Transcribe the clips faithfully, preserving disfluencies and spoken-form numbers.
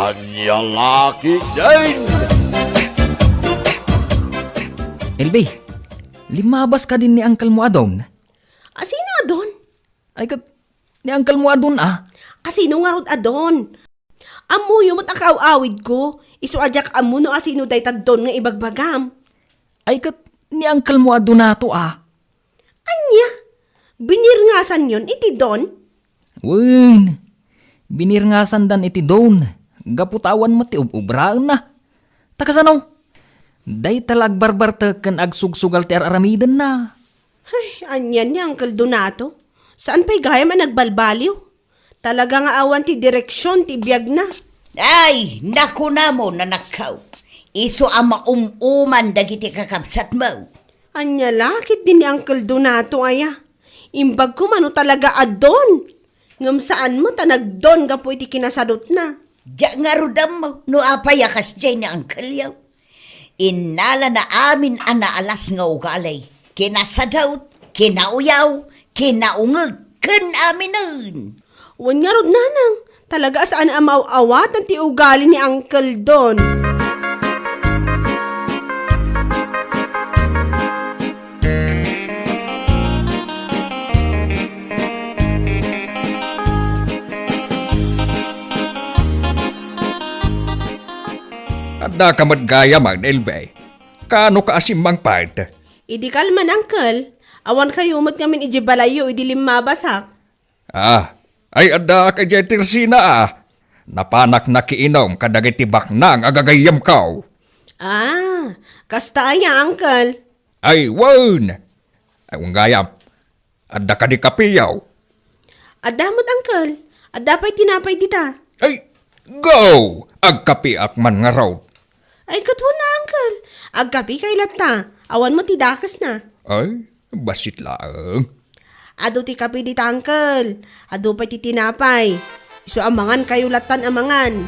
Ania la ketdin? Elvi, limmabas kadin ni uncle mo a Don? Asino a Don? Ay ket, ni uncle mo a Don, a? Asino ngarud a Don? Ammoyo met a kaaw-awidko, isu a diak ammo no asino dayta Don nga ibagbagam. Ay ket, ni uncle mo a Donato, a? Ania? Binirngasanyon iti Don? Wen, binirngasandan iti Don, gapu ta awan met ti ub-ubraenna. Ta kasano? Dayta la agbarbartek ken agsugsugal ti ar-aramidenna. Ay, anian ni Uncle Donato? Saan pay gayam a nagbalbaliw? Talaga nga awan ti direksion ti biagna. Ay, nakunam, anakko. Isu a maum-uman dagiti kakabsatmo. Ania la ketdi ni Uncle Donato aya? Imbagko mano talaga a don. Ngem saan met a nagdon gapu iti kinasadutna. Diak ngarud ammo no apay a kasdiay ni Uncle-yo. Innalana amin a naalas nga ugali, kinasadut, kinauyaw, kinaungeg, ken aminen. Wen ngarud, nanang, talaga a saan a maaw-awatan ti ugali ni Uncle Don. Addaka met gayam, Elvi. Kaano ka a simmangpet? Idi kalman, uncle. Awan kayo met ngamin idiay balayyo idi limmabasak. Ah, ay addaak idiay tersina, a. Napanak nakiinum kadagiti baknang a gagayyemko. Ah, kasta aya, uncle? Ay, wen. Ay, wen gayam. Adda kadi kapeyo? Adda met, uncle. Adda pay tinapay dita. Ay, go! Agkapeak man ngarud. Ay, ket wen a, uncle. Agkapekay latta. Awan met ti dakesna. Ay, bassit laeng. Adu ti kape dita, uncle. Adu pay ti tinapay. Isu a mangan kayo lattan a mangan.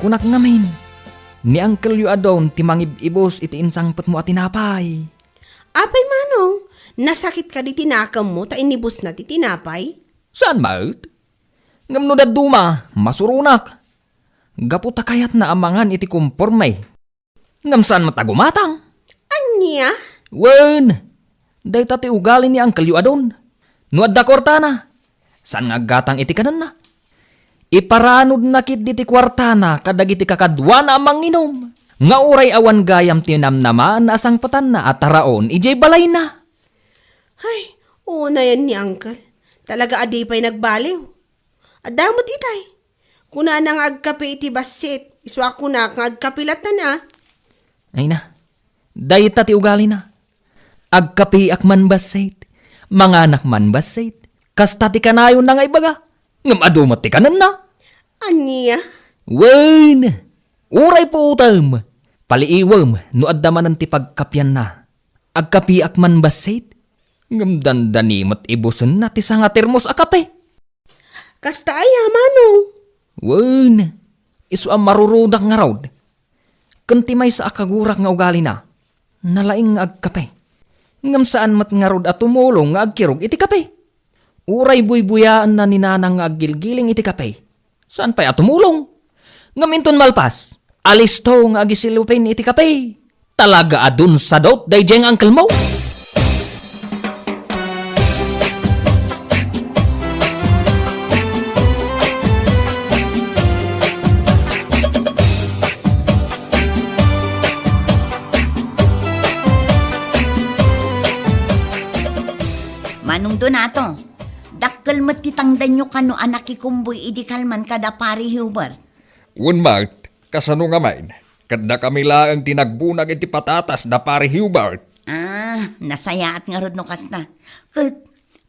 Kunak ngamin, ni uncle-yo a Don ti mangib-ibus iti insangpetmo a tinapay. Apay, manong, nasakit kadi ti nakemmo ta inibusna ti tinapay? Saan met? Ngem no dadduma, masuronak. Gapu ta kayatna a mangan iti komporme. Ngem saan met a gumatang. Ania? Wen, dayta ti ugali ni uncle-yo a Don. No adda kuartana, saan nga aggatang iti kanenna. Iparanudna ketdi ti kuartana kadagiti kakaduana a manginum, nga uray awan gayam ti namnamaanna a sangpetanna a taraon idiay balayna. Ay, unayen ni uncle. Talaga a di pay nagbaliw. Adda met itay. Kunana nga agkape iti bassit, isu a kunak nga agkape latta na. Ay na, dayta ti ugalina. Agkapeak man bassit, manganak man bassit. Kasta ti kanayonna nga ibaga, ngem adu met ti kanenna. Ania? Wen, uray puotem, paliiwem no adda manen ti pagkapianna. Agkapeak man bassit, ngem dandani met ibusenna ti sanga termos a kape. Kasta aya, manong? Wen, isu a marurudak ngarud. Ken ti maysa a kagurak nga ugalina, nalaing nga agkape. Ngem saan met ngarud a tumulong nga agkirog iti kape. Uray buybuyaenna ni nanang nga aggilgiling iti kape. Saan pay a tumulong? Ngem inton malpas, alisto nga agisilupin iti kape. Talaga a dunsadot daydiay nga uncle-mo. Manong Donato, dakkel met ti tangdanyo kano a nakikumboy idi kalman kada Pari Hubert. Wen met, kasano ngamin? Ket dakami laeng ti nagbunag iti patatas da Pari Hubert. Ah, nasayaat ngarud no kasta. Ket,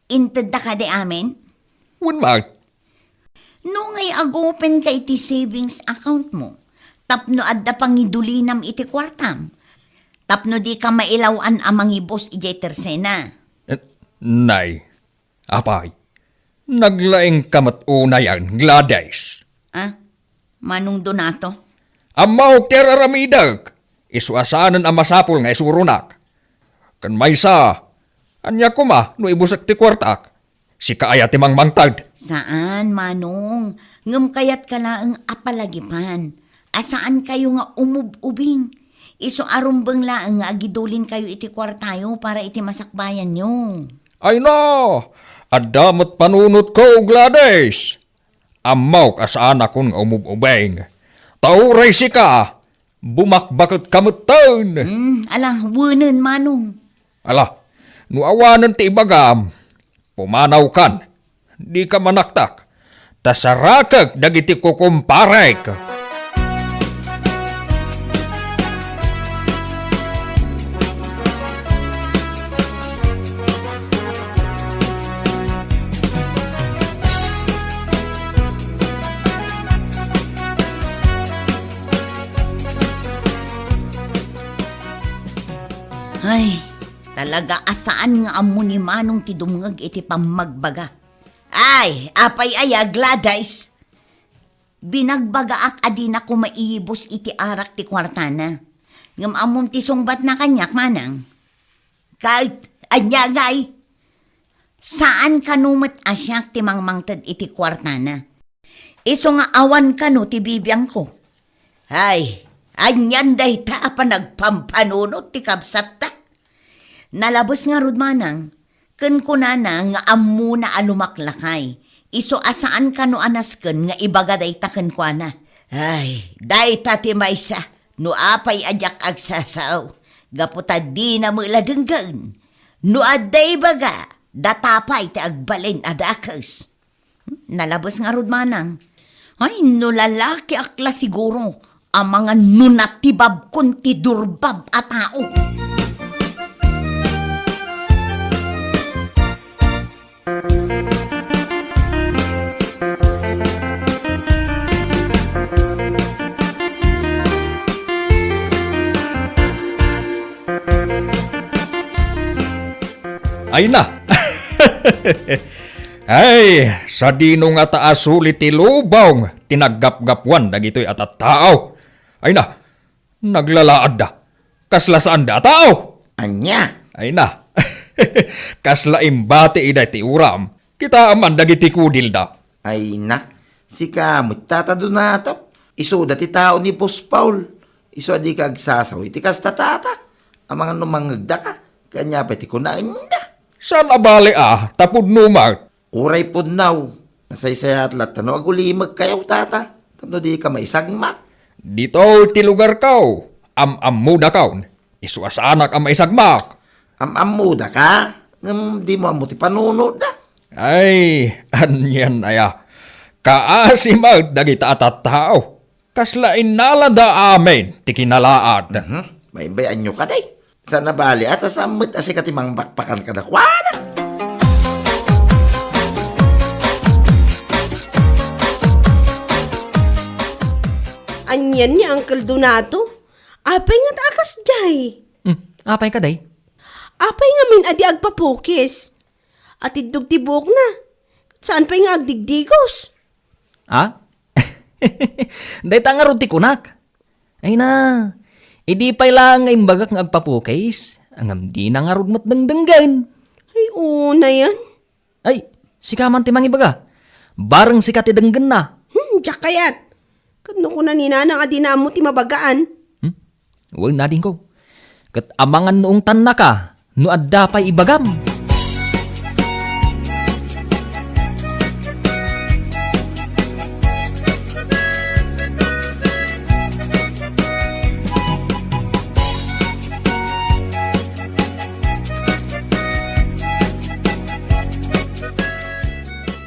intedda kadi amin? Wen met. No ngay agopen ka iti savings account mo, tapno adda pangidulinam iti kuartam, tapno di ka mailaw-an a mangibus idiay tersena. Eh, nay, apay, Naglaingka met unayen, Gladys. Ah, Manong Donato? Ammok ti ar-aramidek. Isu a saanen a masapul nga isuronak. Ken maysa, ania koma no ibusek ti kuartak? Sika aya ti mangmangted? Saan, Manong. Ngem kayatka laeng a palagipan a saankayo nga umub-ubing. Isu a rumbeng laeng nga agidulinkayo iti kuartayo para iti masakbayanyo. Ay na! Adda met panunotko, Gladys! Ammok a saanakon nga umub-ubing. Ta uray sika, bumakbaketka metten. Hmm, ala, wenen, Manong. Ala, no awanen ti ibagam, pumanawkan. Dika manaktak, ta sarakek dagiti kukumparek. Ay, talaga a saan nga ammo ni Manong ti dumngeg iti pammagbaga. Ay, apay aya, Gladys? Binagbagaak a dina koma iibus iti arak ti kuartana. Ngem ammom ti sungbatna kaniak, Manang? Ket ania ngay? Saan kano met a siak ti mangmangted iti kuartana. Isu nga awan kano ti bibiangko. Ay, anian dayta a panagpampanunot ti kabsatta? Nalabes ngarud, Manang, ken kunana nga ammona a lumaklakay. Isu a saan kano a nasken nga ibaga dayta kenkuana. Ay, dayta ti maysa no apay a diak agsasao, gapu ta dina met la denggen. No adda ibaga, data pay ti agbalin a dakes. Nalabes ngarud, Manang. Ay, no lalakiak la siguro, amangan no natibabkon ti durbab a tao. Ay na! Ay, sadino ngata a suli ti lubong ti naggapgapuan dagitoy a tattao? Ay na, naglalaadda. Kasla saanda a tao. Ania? Ay na. Kasla imbati ida ti uram. Kitaem man dagiti kudilda. Ay na, sika met, Tata Donato. Isuda ti tao ni Boss Paul. Isu a dika agsasao iti kasta, Tata. Amangan no mangngegdaka, ket ania pay ti kunaenda? Saan a bali a, ta pudno met. Uray pudno, nasaysayaat latta no agulimekkayo, Tata, tapno dika maisagmak. Ditoy ti lugarko, am-ammodakon. Isu a saanak a maisagmak. Am-ammodaka, ngem dimo ammo ti panunotda. Ay, anian aya? Kaasi met dagita a tattao. Kasla innalada amin ti kinalaad. Mhm. Baybay-anyo kadi. Saan a bali a ta saan met a sika ti mangbakbakan kadakuada. Anian ni Uncle Donato? Apay ngata a kasdiay? Hmm, apay kadi? Apay ngamin a di agpapukis? Atiddog ti buokna. Saan pay nga agdigdigos? Ha? Dayta ngarud ti kunak. Ay na, idi pay laeng nga imbagak nga agpapukis, ngem dina ngarud met dengdenggen. Ay, unayen. Ay, sika man ti mangibaga. Bareng sika ti denggenna. Hmm, diak kayat. Ket no kuna ni Nanang a dina ammo ti mabagaan. Hmm? Wen, adingko. Ket amangan no ungtannaka no adda pay ibagam.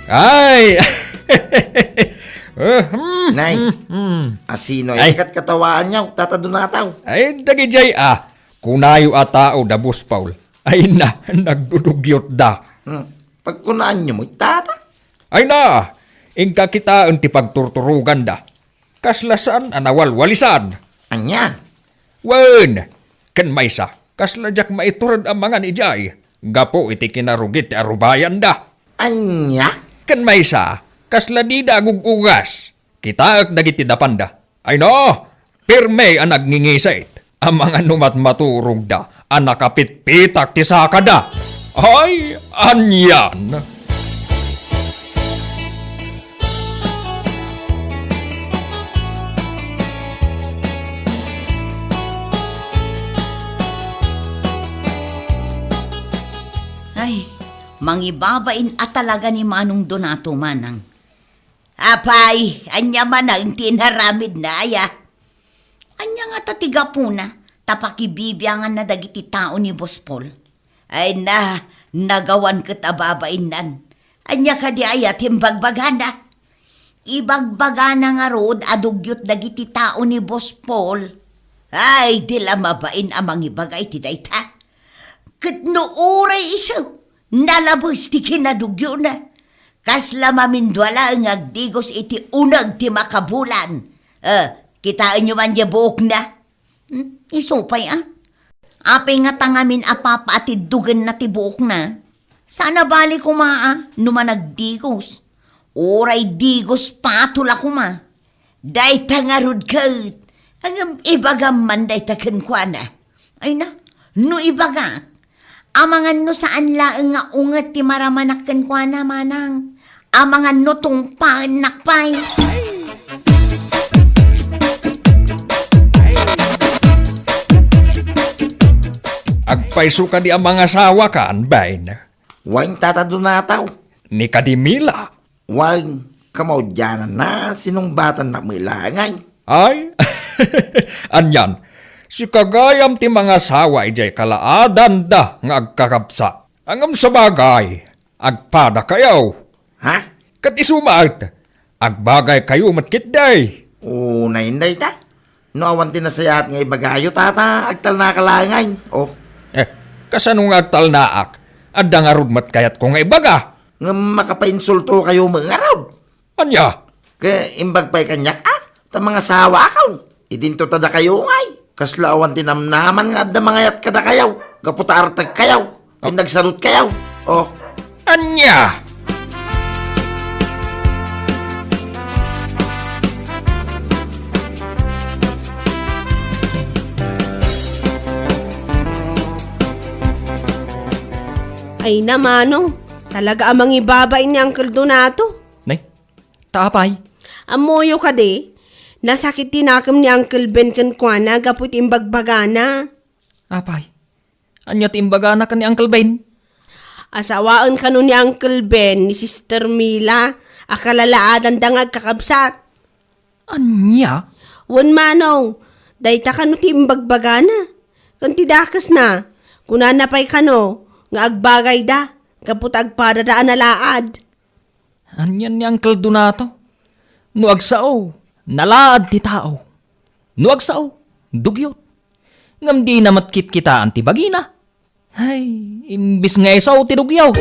Ay! Eh, hmm, Nay, hmm, hmm. Asino ay katkatawaanyo, Tata Donato? Ay, dagidiay a, kunayo a tao da Boss Paul. Ay na, nagdudugyotda. Hmm. Pagkunaanyo met, Tata? Ay na, inka kitaen ti pagturturoganda. Kasla saan a nawalwalisan. Ania? Wen, ken maysa, kasla diak maitured a mangan idiay, gapu iti kinarugit ti arubayanda. Ania? Ken maysa, kasla dida agug-ugas. Kitaek dagiti dapanda. Ay no, pirme a nagngingisit. Amangan no matmaturogda a nakapitpitak ti sakada. Ay, anian! Ay, mangibabain a talaga ni Manong Donato manang. Apay, ania manen ti inaramidna, aya? Ania ngata ti gapuna ta pakibibianganna dagiti tao ni Boss Paul? Ay na, nagawan ket a babainnan. Ania kadi aya ti imbagbagana? Ibagbagana ngarud a dugyot dagiti tao ni Boss Paul. Ay, di la mabain a mangibaga iti dayta. Ket no uray isu, nalabes ti kinadugyona. Kasla mamindua laeng nga agdigos iti uneg ti makabulan. Eh, kitaenyo man diay buokna? Hmm, isu pay, a? Apay ngata ngamin a papaatiddogenna ti buokna? Saan a bali koma a no managdigos. Uray digos patol a koma. Dayta ngarud ket, ngem ibagam man dayta kenkuana. Ay na, no ibagak, amangan no saan laeng nga unget ti maramanak kenkuana, manang. Amangan no tungpaennak pay. Agpayso kadi a mangasawakan, bain? Wen, Tata Donato. Ni kadi Mila? Wen, kamaudiananna, sinungbatannak met laeng. Ay? Anian, sika gayam ti mangasawa idiay kalaadanda nga agkakabsat. Ngem sabagay, agpadakayo. Ha? Ket isu met, agbagaykayo met ketdi. Unay dayta. No awan ti nasayaat nga ibagayo, Tata, agtalnaka laeng. Oh. Eh, kasano nga agtalnaak? Adda ngarud met kayatko nga ibaga. Ngem makapainsultokayo met ngarud. Ania? Ket imbag pay kaniak, a, ta mangasawaakon. Idinto ta dakayo ngay. Kasla awan ti namnaman nga adda mangayat kadakayo, gapu ta artegkayo, ken nagsadutkayo. Oh. Ania? Ay na, Manong, talaga a mangibabain ni Uncle Donato. Nay, ta apay? Ammoyo kadi, nasakit ti nakem ni Uncle Ben kenkuana gapu iti imbagbagana. Apay? Ania ti imbagana ken ni Uncle Ben? Asawaen kano ni Uncle Ben ni Sister Mila a kalalaadanda nga agkakabsat. Ania? Wen, Manong, dayta kano ti imbagbagana. Ken ti dakesna, kunana pay kano nga agbagayda gapu ta agpadada a nalaad. Anian ni Uncle Donato? No agsao, nalaad ti tao. No agsao, dugyot. Ngem dina met kitkitaan ti bagina. Ay, imbis nga isao ti dugyot.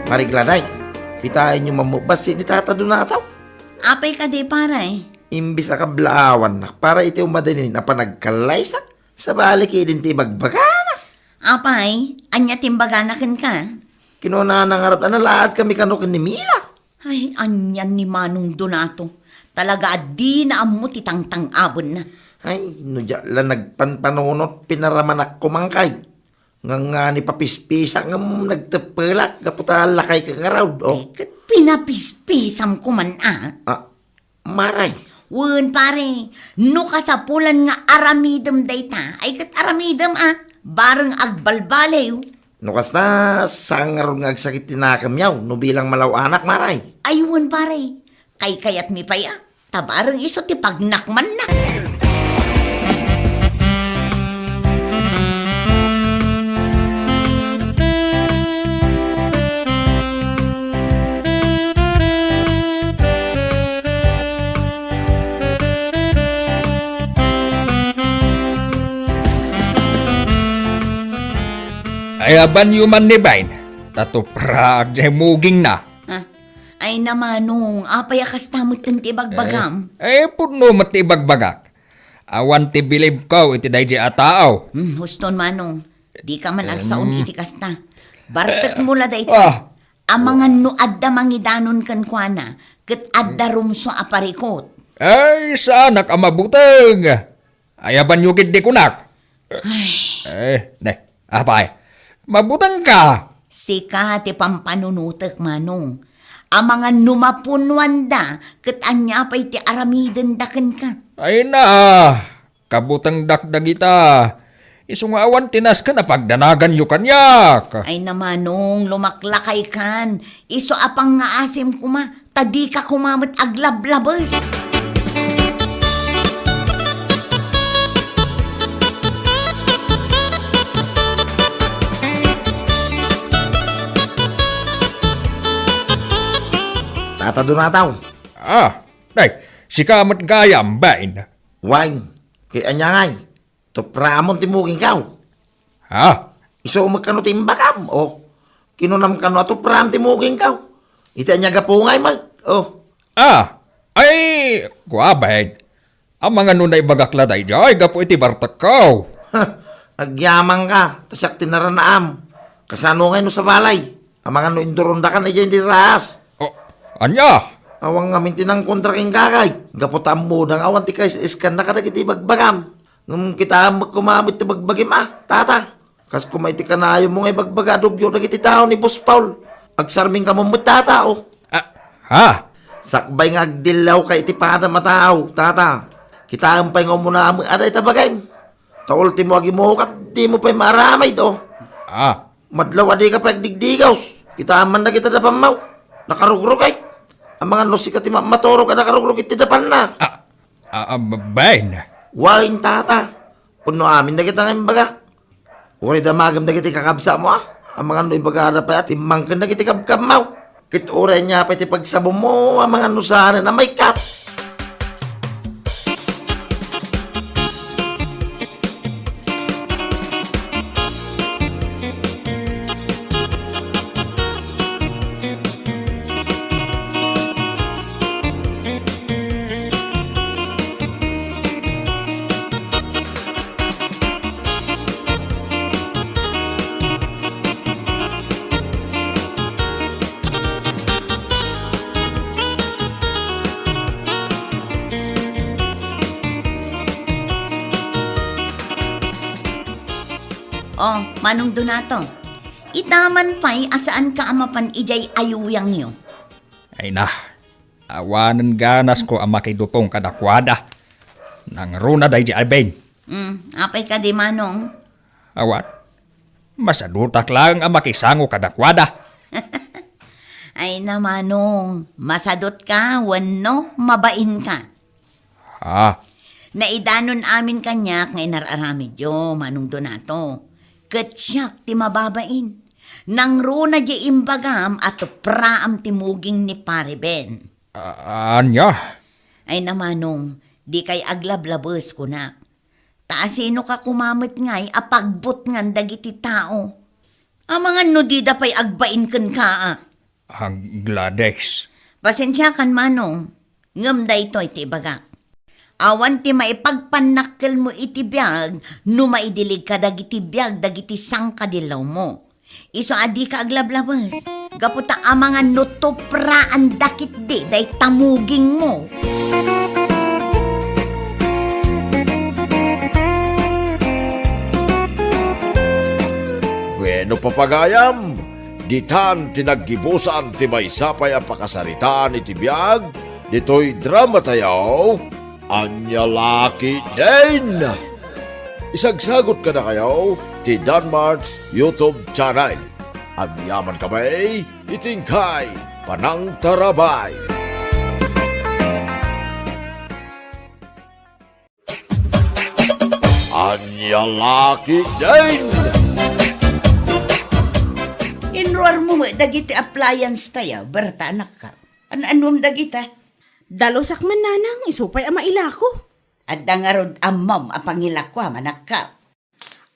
Mari Gladys, kitaenyo man met bassit ni Tata Donato. Apay kadi, pare? Imbis a kablaawannak para iti umadinin a panagkallaysak, sabali ketdin ti ibagbagana. Apay, ania ti imbagana kenka? Kinunana ngarud a nalaadkami kano ken ni Mila. Ay, anian ni Manong Donato. Talaga a dina ammo ti tangtang-abenna. Ay, no diak la nagpanpanunot, pinaramanak koma ngay. Ngangani papispisak ngem nagteppelak gapu ta lakayka ngarud, oh. Ay, ket pinapispisam koman, a? Ah, maray. Wen, pare, no kasapulan nga aramidem dayta, ay ket aramidem, a, bareng agbalbaliw. No kasta, saan ngarud nga agsakit ti nakemyo no bilang malaw-anak, maray? Ay, wen, pare, kaykayatmi pay, a. Ta bareng isu ti pagnakmanna. Ayabanyo man ni Bain, ta tupraak diay mugingna. Ah, Ay na, Manong, apay a kasta metten ti ibagbagam? Eh, eh, pudno met ti ibagbagak. Awan ti bilibko iti daydi a tao. Hmm, huston, Manong. Dika man agsaon iti kasta. Bartekmo la dayta. Ah. Amangan no adda mangidanon kenkuana, ket adda rumsua a parikot. Ay, saanak a mabuteng. Ayabanyo ketdi kunak. Ay. Eh, ne, apay, mabutengka. Sika ti pampanunotek, Manong. Amangan no mapunuanda, ket ania pay ti aramidenda kenka? Ay na, kabutengdak dagita. Isu nga awan ti nasken a pagdanaganyo kaniak. Ay na, Manong, lumaklakaykan. Isu a pangngaasim koma, ta dika koma met aglablabes. Tata Donato. Ah, day, sika met gayam, bain. Wen, kay ania ngay? Tupraam ti mugingko. Ha? Isu met kano ti imbagam, o. Kinunam kano a tupraam ti mugingko. Iti ania gapu ngay met, o. Ah, ay, kua, bain. Amangan no naibagak la daydiay gapu iti bartekko. Ha, agyamanka, ta siak ti naranaam. Kasano ngay no sabali? Amangan no indurondakan idiay di raas. O, ania? Awan ngamin ti nangkontra kenka, kay. Gapu ta ammoda nga awan ti kais-iskanna kadagiti ibagbagam. Ngem kitaem met koma met ti bagbagim, a, tata. Kas koma iti kanayonmo nga ibagbaga a dugyo dagiti tao ni Boss Paul. Agsarming kamo met, tata, o. Ah, ha? Sakbay nga agdillawka iti padam a tao, tata. Kitaem pay nga umuna met a dayta bagim. Ta ultimo agimukat, dimo pay maaramid, o. Ah. Madlaw a dika pay agdigdigaw. Kitaem man dagita da pammaw. Nakarugrog, ay. Amangan no sika ti mammaturog a nakarugrog iti dapanna. Ah, ah, ah, bain. Wen, tata. Pudno amin dagita nga imbagak. Uray damagem dagiti kakabsatmo, a. Amangan no ibagada pay a timmangken dagiti kabkabmo. Ket uray ania pay ti pagsabonmo, amangan no saanen a maikkat. O, Manong Donato, ita man pay a saanka a mapan idiay ayuyangyo. Ay na, awanen ganasko a makidupong kadakuada. Nangruna daydi a bain. Hmm, apay kadi, Manong? Awan. Masadutak laeng a makisango kadakuada. Ay na, Manong, masadutka wenno mabainka? Ha? Naidanon amin kaniak nga inar-aramidyo, Manong Donato. Ket siak ti mababain. Nangruna diay imbagam a tupraam ti muging ni Pare Ben. A-, ania? Ay na, Manong, dikay aglablabes, kunak. Ta asinoka koma met ngay a pagbutngan dagiti tao? Amangan no dida pay agbain kenka, a. Ah, Gladys. Pasensiakan, Manong, ngem daytoy ti ibagak. Awan ti maipagpannakkelmo iti biag no maidiligka dagiti biag dagiti sangkadillawmo. Isu a dika aglablabes, gapu ta amangan no tupraanda ketdi dayta mugingmo. Bueno, papagayam, ditan ti naggibusan ti maysa pay a pakasaritaan iti biag ditoy dramatayo, Ania La Ketdin. Isagsagut kadakayo ti Danmart's YouTube channel. Agyaman kami iti inkay panangtarabay. Ania La Ketdin. Inruarmo met dagiti appliance tayo, Berta, anakko. An-anom dagita? Dalusak man, nanang, isu pay a mailako. Adda ngarud ammom a pangilako, manakko.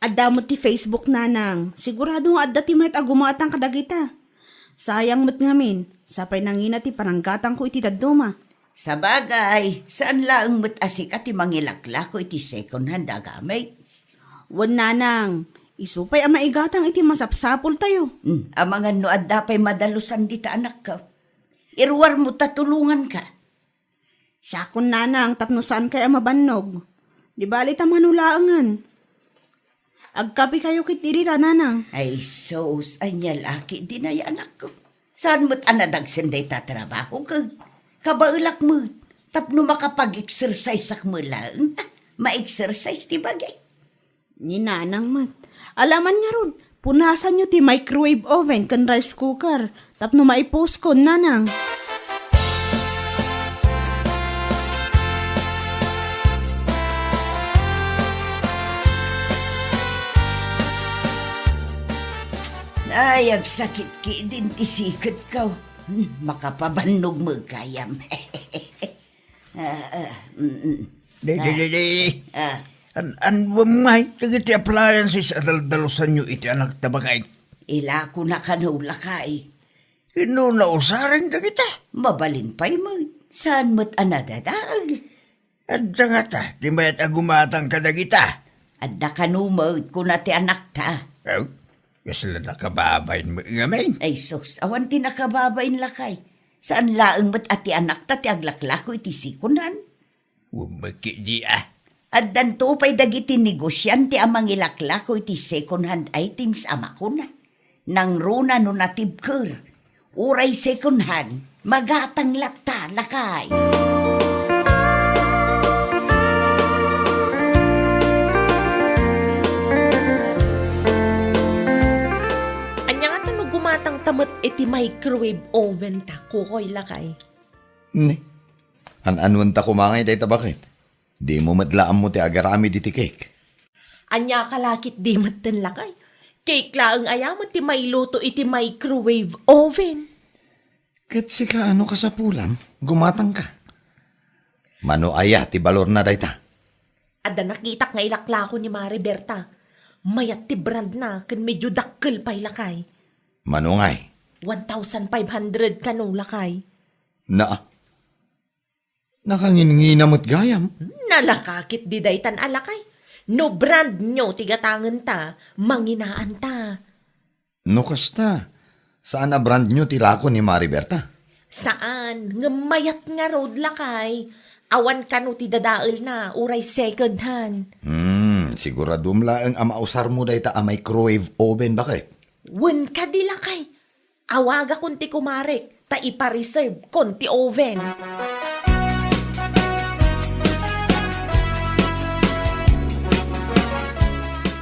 Adda met ti Facebook, nanang. Sigurado nga adda ti mayat a gumatang kadagita. Sayang met ngamin, sapay nangina ti pananggatangko iti dadduma. Sabagay, saan laeng met a sika ti mangilaklako iti second hand a gamit. Wen, nanang, isu pay a maigatang iti masapsapultayo. Hmm, amangan no adda pay madalusan dita anakko. Iruarmo ta tulonganka. Siakon, nanang, tapno saankay a mabannog. Di bali ta mano laengen. Agkapikayo ketdi dita, nanang. Ay, sus, ania la ketdi nay anakko. Saan met a nadagsen dayta trabaho ket kabaelak met tapno makapag-exerciseak met laeng. Ma-exercise ti bagi. Ni nanang met. Alaman ngarud, punasanyo ti microwave oven ken rice cooker tapno maipuskon, nanang. Ay, agsakit ketdin ti siketko. Hmm, makapabannog met gayam. Ah, ah, mm, mm. Di, di, di, di. Ah. An-, annuam ngay dagiti appliances a daldalusanyo iti anakta, baket? Ilakona kano, lakay. Inno nausaren dagita? Mabalin pay met. Saan met a nadadael? Adda ngata ti mayat a gumatang kadagita? Adda kano met, kuna ti anakta. Oh, kasla nakababain met ngamin. Ay sus, awan ti nakababain, lakay. Saan laeng met a ti anakta ti aglaklako iti second hand? Wen met ketdi a. Addanto pay dagiti negosiante a mangilaklako iti second hand items a makuna, nangruna no natibker, uray second hand, magatang latta, lakay. Ania ngata no gumatangta met iti microwave oven ta, kukoy, lakay? Ne. An-anuenta koma ngay dayta, baket? Dimo met la ammo ti agaramid iti cake. Ania ka la ketdi metten, lakay? Cake laeng aya met ti mailuto iti microwave oven. Ket sika, ano kasapulan? Gumatangka. Mano aya ti balorna dayta? Adda nakitak nga ilaklako ni Mare Berta. Mayat ti brandna ken medio dakkel pay, lakay. Mano ngay? One thousand five hundred kano, lakay. Naa. Nakanginngina met gayam. Nalaka ketdi daytan a, lakay. No brand new ti gatangenta, manginaanta. No kasta, saan a brand new ti lako ni Mare Berta? Saan, ngem mayat ngarud, lakay. Awan kano ti dadaelna, uray second hand. Hmm, siguradom laeng a mausarmo dayta a microwave oven, baket? Wen kadi, lakay. Awagakon ti kumarek ta ipa-reserve kon ti oven.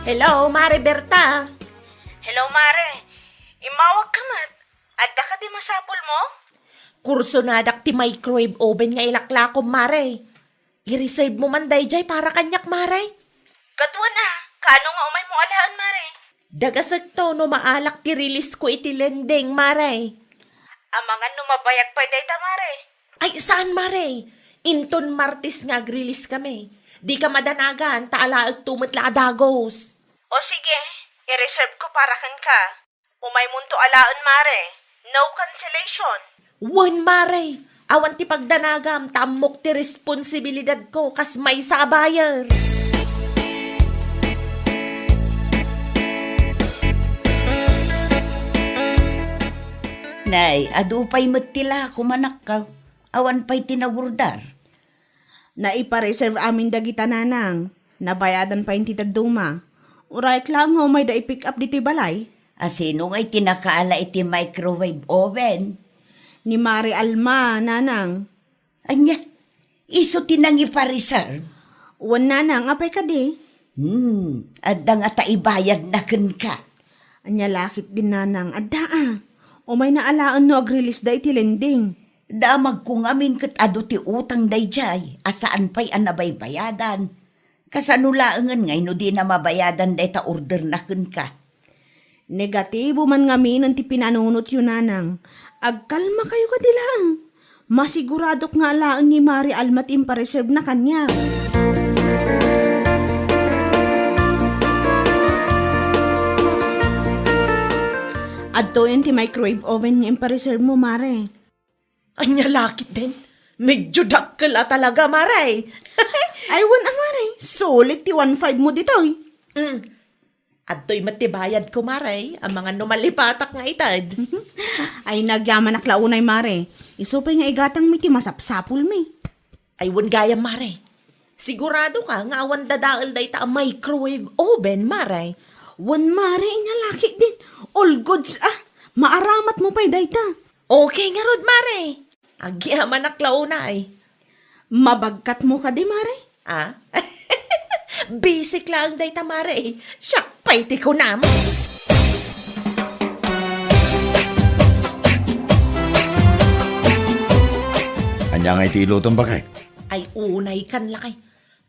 Hello, Mare Berta. Hello, Mare. Immawag ka met. Adda kadi masapulmo? Kursonadak ti microwave oven nga ilaklakom, Mare. I-reserve mo man dayjay para kaniak, Mare. Ket wen a, kaano nga umaymo alaen, Mare? Dagasekto no maalak ti release ko iti lending, Mare. Amangan no mabayag pay dayta, Mare. Ay, saan, Mare? Inton Martes nga ag-release kami. Dika madanagan, ta alaekto met la a dagos. O sige, i-reserve ko para kenka. Umaymonto alaen, Mare. No cancellation. Wen, Mare. Awan ti pagdanagam, ta ammok ti responsibilidadko kas maysa a buyer. Nay, adu pay met ti lako, manakkaw. Awan pay ti nagurdar. Naipa-reserve amin dagita, nanang. Nabayadan pay ti dadduma. Urayek laeng nga umayda i-pick up ditoy balay. A sino ngay ti nakaala iti microwave oven? Ni Mare Alma, nanang. Ania? Isu ti nangipa-reserve? Wen, nanang, apay kadi? Hmm, adda ngata ibayadna kenka. Ania la ketdin, nanang, adda a. Umayna alaen no ag-release da iti lending. Damagko ngamin ket adu ti utang dayjay a saan pay a nabaybayadan. Kasano laengen ngay no dina mabayadan dayta orderna kenka? Negatibo man ngaminen ti pinanunotyo, nanang. Agkalmakayo kadi laeng. Masiguradok nga alaen ni Mare Alma ti impareservena kaniak. Adtoyen ti microwave oven nga impareserve mo, Mare. Ania la ketdin? Medyo dakkel a talaga, Mare. Ay, wen a, Mare. Sulit ti one five mo ditoy. Mm. Adtoy met ti bayadko, Mare. Amangan no malipatak nga ited. Ay, nagyamanak la unay, Mare. Isu pay nga igatangmi ti masapsapulmi. Ay, wen gayam, Mare. Sigurado ka nga awan dadael dayta a microwave oven, Mare? Wen, Mare, ania la ketdin. All goods, ah. Maaramat mo pay dayta. Okay ngarud, Mare. Agyamanak la unay. Mabagkat mo kadi, Mare? Ah? Bisik laeng dayta, Mare. Siak pay ti kunam. Ania ngay ti ilutom, baket? Ay, unay kan lakay.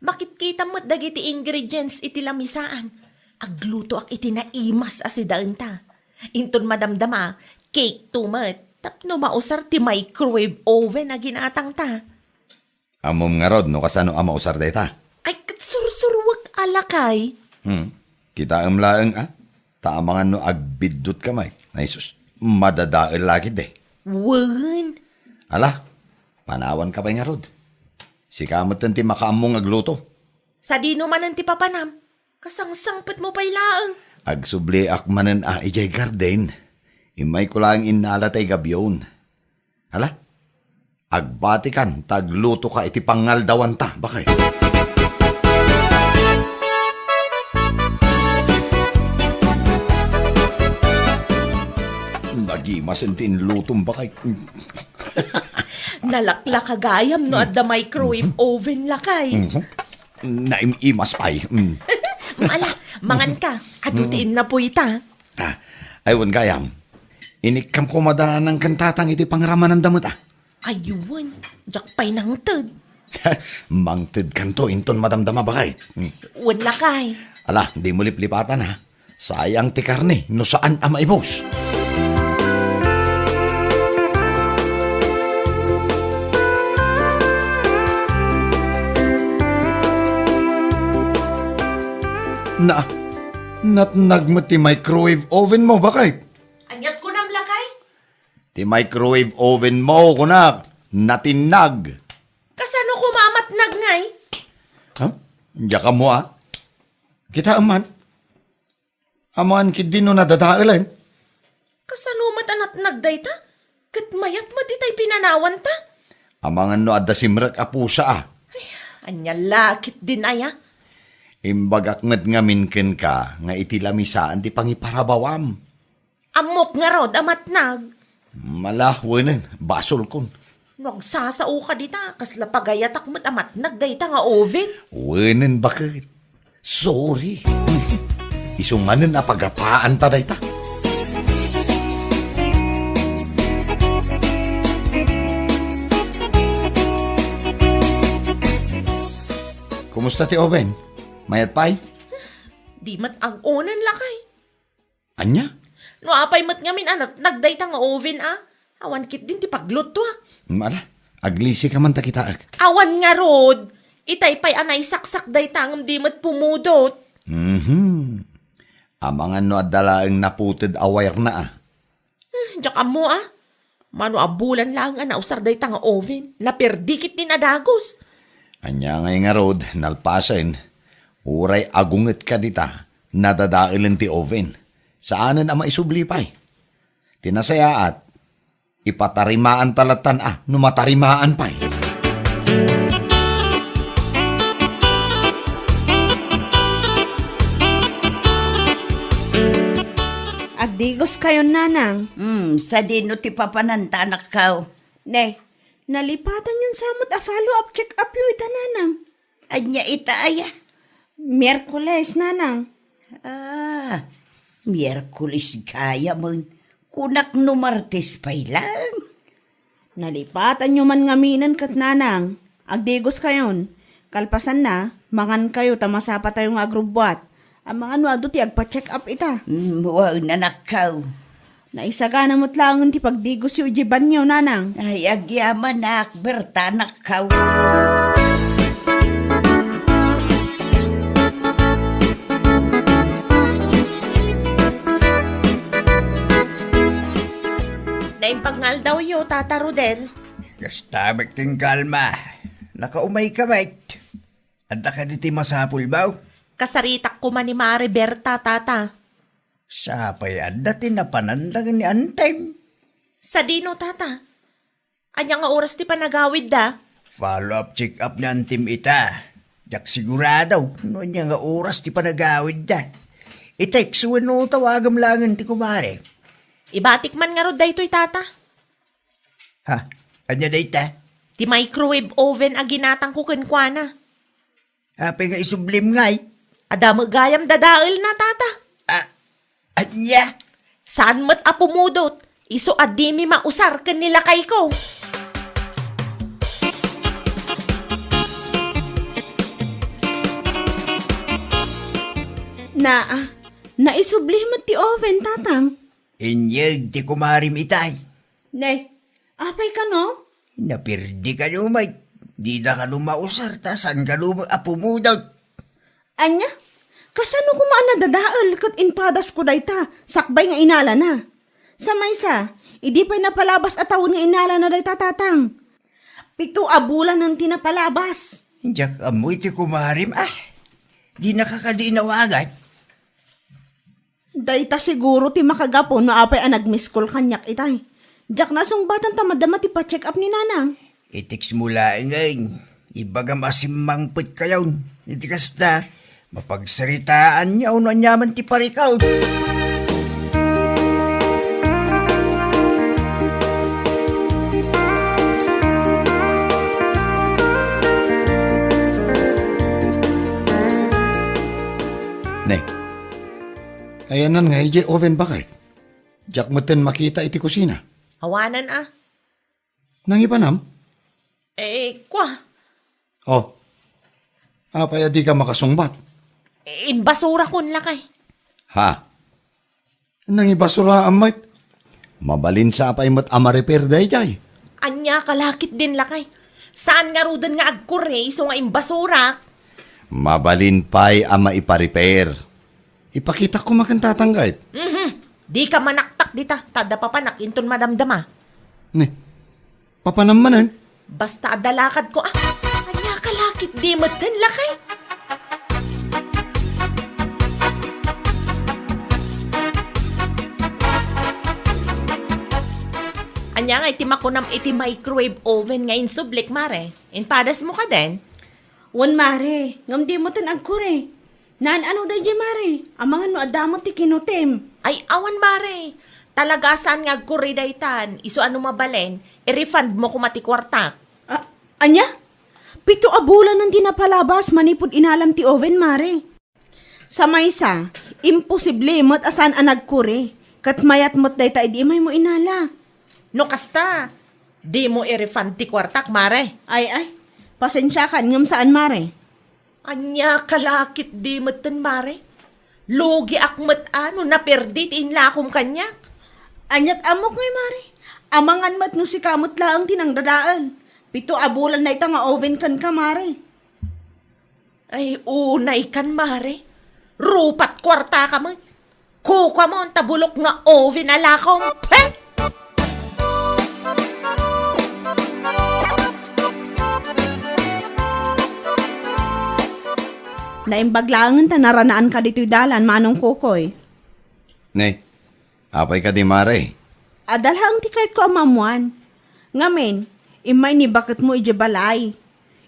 Makitkitam met dagiti ingredients iti lamisaan. Aglutoak iti naimas a sidaenta. Inton madamdama, cake to met. Tapno mausar ti microwave oven a ginatangta. Ammom ngarud no kasano a mausar dayta? Ay, ket sursuruek a lakay. Hmm. Kitaem laeng, a? Ta amangan no agbiddutka met. Ay sus, madadael la ketdi. Wen. Ala, panawanka pay ngarud. Sika metten ti makaammo nga agluto. Sadino manen ti papanam? Kasangsangpetmo pay laeng. Agsubliak manen a idiay garden. Immayko laeng innala tay gabion. Hala, agbatikan ta aglutoka iti pangaldawanta, baket. Nagimasen ti inlutom, baket. Nalaklaka gayam no adda microwave oven, lakay. Mhm. Naim-imas pay. Mm. Ala, manganka. Adu ti innapoyta. Ah, ay, wen gayam. Inikkam koma da nanang ken tatang iti pangramananda met, a. Ay, wen. Diak pay nangted. Mangtedkanto inton madamdama, baket. Mm. Wen, lakay. Ala, dimo liplipatan, a. Sayang ti karne no saan a maibus. Na, natnag met ti microwave oven mo, baket. Aniat kunam, lakay? Ti microwave oven mo, kunak, natinnag. Kasano koma a matnag ngay? Ha? Diak ammo, a? Kitaem man. Amangan ketdi no nadadaelen. Kasano met a natnag dayta? Ket mayat met itay pinanawanta? Amangan no adda simrek a pusa, a. Ay, ania la ketdin aya? Imbagak met ngamin kenka nga iti lamisaan ti pangiparabawam. Ammok ngarud a matnag. Mala, wenen, basolkon. No agsasaoka dita, kasla pagayatak met a matnag dayta nga oven. Wenen, baket. Sorry. Isu manen a pagapaanta dayta. Kumusta ti oven? Mayat pay? Di met ag-onen, lakay. Ania? No apay met ngamin a natnag dayta nga oven, a? Awan ketdin ti paglutuak. Ala, aglisika man ta kitaek. Awan ngarud. Itay pay a naisaksak dayta ngem di met pumudot. Mhm. Amangan no adda laeng naputed a wire na, a. Hmm, diak ammo, a. Mano a bulan laeng a nausar dayta nga oven, naperdi ketdin a dagus. Ania ngay ngarud, nalpasen, uray agungetka dita, nadadaelen ti oven. Saanen a maisubli pay. Ti nasayaat, ipatarimaanta lattan a no matarimaan pay. Agdigoskayon, nanang. Hmm, sadino ti papananta, anakko? Ne, nalipatanyon sa met a follow-up check-up yo ita, nanang. Ania ita aya? Miyerkules, nanang. Ah, Miyerkules gayamen. Kunak no Martes pay laeng. Nalipatanyo man ngaminen ket, nanang. Agdigoskayon. Kalpasanna, mangankayo ta masapatayo nga agrubbuat. Amangan no adu ti agpa-check up ita. Mm, wen, anakko. Naisagana met laengen ti pagdigosyo idiay banio, nanang. Ay, agyamanak, Berta, anakko. Imbag nga aldawyo, Tata Rodel. Kasta met ti kalma. Nakaumayka met. Adda kadi ti masapulmo? Kasaritak koma ni Mare Berta, Tata. Sapay adda ti napanan dagiti antem. Sadino, Tata? Ania nga oras ti panagawidda? Follow-up check-up ni antem ita. Diak sigurado no ania nga oras ti panagawidda. I-text wenno tawagam laengen ti kumare. Ibatik man ngarud daytoy, Tata. Ha? Ania dayta? Ti microwave oven a ginatangko kenkuana. Apay nga isublim ngay? Adda met gayam dadaelna, Tata. Ah, ania? Saan met a pumudot. Isu a dimi mausar ken ni lakayko. Naa, naisubli met ti oven, Tatang. Inyeg ti kumarem itay. Ne, apay kano? Napirdi kano met. Dida kano mausar ta saan kano met a pumudot. Ania? Kasano koma a nadadael ket impadasko dayta, sakbay nga inalana? Sa maysa, idi pay napalabas a tawen nga inalana dayta, Tatang. Pito a bulanen ti napalabas. Diak ammo iti kumarem, ah. Dinaka kadi inawagan? Dayta siguro ti makagapu no apay a nagmiskol kaniak itay. Diak nasungbatan ta madama ti pa-check up ni Nanang. I-text mo laengen. Ibagam a simmangpetkayon. Iti kasta, mapagsaritaanyo no aniaman ti parikut. Ne, ayanna nga idiay oven bakay? Diak metten makita iti kusina. Awanan a. Nangipanam? Eh, kua. Oh. Apay a dika makasungbat? Eh, imbasurakon lakay. Ha? Nangibasura met? Mabalin sa apay met a ma-repair daydiay? Ania ka lakit din lakay. Saan ngaruden nga agkuri isu nga imbasurak? Mabalin pay a maipa-repair. Ipakitak koma ken tatang ket. Mhm. Dika manaktak dita, ta adda papanak inton madamdama. Ne, papanam manen? Basta adda lakadko, ah. Ania ka lakit di metten lakay? Ania nga iti makunam iti microwave oven nga insublik, Mare? Impadas mo ka den? Wen, Mare, ngem di metten agkuri. Naan-ano daydiay, Mare? Amangan no adda met ti kinutim. Ay, awan, Mare. Talaga a saan nga agkuri daytan. Isu a no mabalin, i-refund mo koma ti kuartak. Ah, ania? Pito a bulanen ti napalabas manipud inalam ti oven, Mare. Sa maysa, imposible met a saan a nagkuri. Ket mayat met dayta idi imaymo inala. No kasta, dimo i-refund ti kuartak, Mare. Ay, ay. Pasensiakan ngem saan, Mare. Ania ka lakit di metten, Mare? Lugiak met a no naperdi ti inlakom kaniak. Aniat ammok ngay, Mare. Amangan met no sika met laeng ti nangdadael. Pito a bulan dayta nga oven kenka, Mare. Ay, unay kan, Mare. Rupat kuarta ka met. Kukuamon ta bulok nga oven a lakom. Pe! Naimbag laengen ta naranaan ka ditoy dalan, Manong Kokoy. Ne, apay kadi, Mare? Adda laeng ti kayatko a maammoan. Ngamin, immay ni baketmo idiay balay.